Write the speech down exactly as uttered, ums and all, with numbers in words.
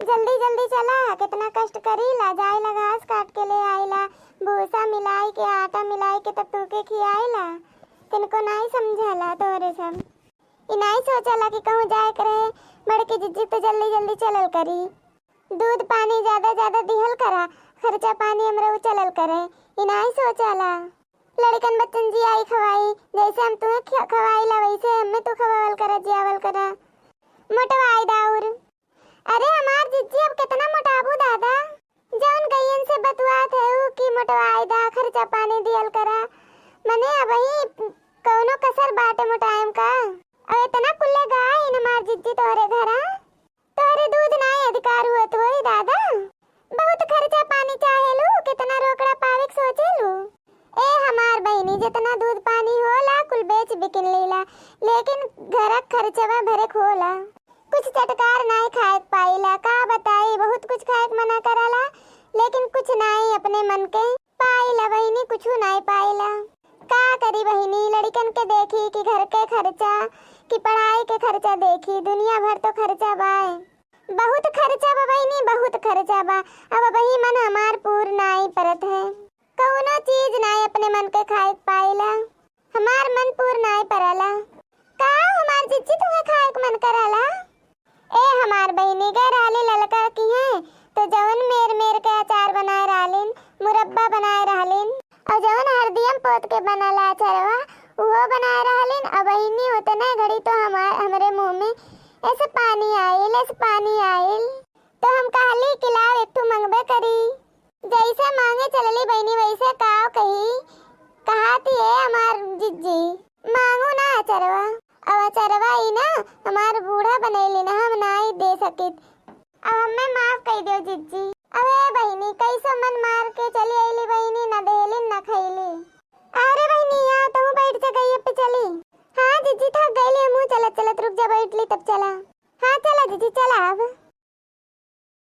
जल्दी जल्दी चला, कितना कष्ट करीला, जाइला घास काट के ले आइला, भूसा मिलाई के, आटा मिलाई के तब तोके खियाइला। तिनको नाई समझाला तोहरे सब। ई नाई सोचाला कि कहूँ जाए के रहे, बड़की जिज्जी तो जल्दी जल्दी चलल करी। दूध पानी ज्यादा ज्यादा दिहल करा, खर्चा पानी हमरे उ चलल करे। ई नाई सोचाला। लड़कन बच्चन जियाई खवाई, जैसे हम तुम्हें खि-, खवाईला वैसे हमें तू खवावल करा, जियावल करा। मोटवाई दाउर। अरे हमार जिज्जी अब कितना मोटाबू दादा, जौन गइयन से बतुआत है उ कि मोटवाई दा, खर्चा पानी दियल करा। मने अबही कौनो कसर बाटे मोटाएम का? अब इतना कुल्ले गाय इन हमार जिज्जी तोहरे घरा, तोहरे दूध नाई अधिकार हुअत होई दादा। बहुत खर्चा पानी चाहेलू, कितना रोकड़ा पावे के सोचेलू? ए हमार बहिनी, जितना दूध पानी होला कुल बेच बिकिन लेला, लेकिन घरक खर्चवा भरे के होला। कुछ चटकार नाई खाए के पाइला, का बताई, बहुत कुछ खाए के मना कराला, लेकिन कुछ नाई अपने मन के पाइला बहिनी, कुछ नाई पाइला। का करी बहिनी, लड़िकन के देखी कि घर के खर्चा, कि पढ़ाई के खर्चा देखी, दुनिया भर तो खर्चा बाय। बहुत खर्चा बा बहिनी, बहुत खर्चा बा। अब वही मन हमार पूर नाई परत है। कौनो चीज नाई अपने मन के खाए के पाइला। हमार मन पूर नाई परला। का हमार जिज्जी तुम्हें खाए के मन करला? ए हमार बहिनी, गए रहली ललका किहे, तो जवन मेर मेर के अचार बनाए रहलिन, मुरब्बा बनाए रहलिन, और जवन हरदियम पोत के बनला अचरवा, उहो बनाए रहलिन। अब बहिनी, उतने घड़ी तो हमार, हमरे मुंह में ऐसे पानी आइल, ऐसे पानी आइल। तो हम कहली कि लाओ, एक ठो मंगबे करी। जैसे मांगे चलली बहिनी, वैसे काव कही, कहाती है हमार जिज्जी, मांगू ना अचरवा। अब अचरवा ई ना हमार बूढ़ा बनैली ना, हम नाई दे सकित। अब हमें माफ कई दियो जिज्जी। अबे बहिनी, कैसो मन मार के चली अइली बहिनी, ना देहलिन ना खैली। अरे बहिनी, यहाँ तू बैठ जा, गई पे चली। हाँ जिज्जी, थक गईली, हमहू चलत चलत, रुक जा, बैठ ली तब चला। हाँ चला जिज्जी, चला अब।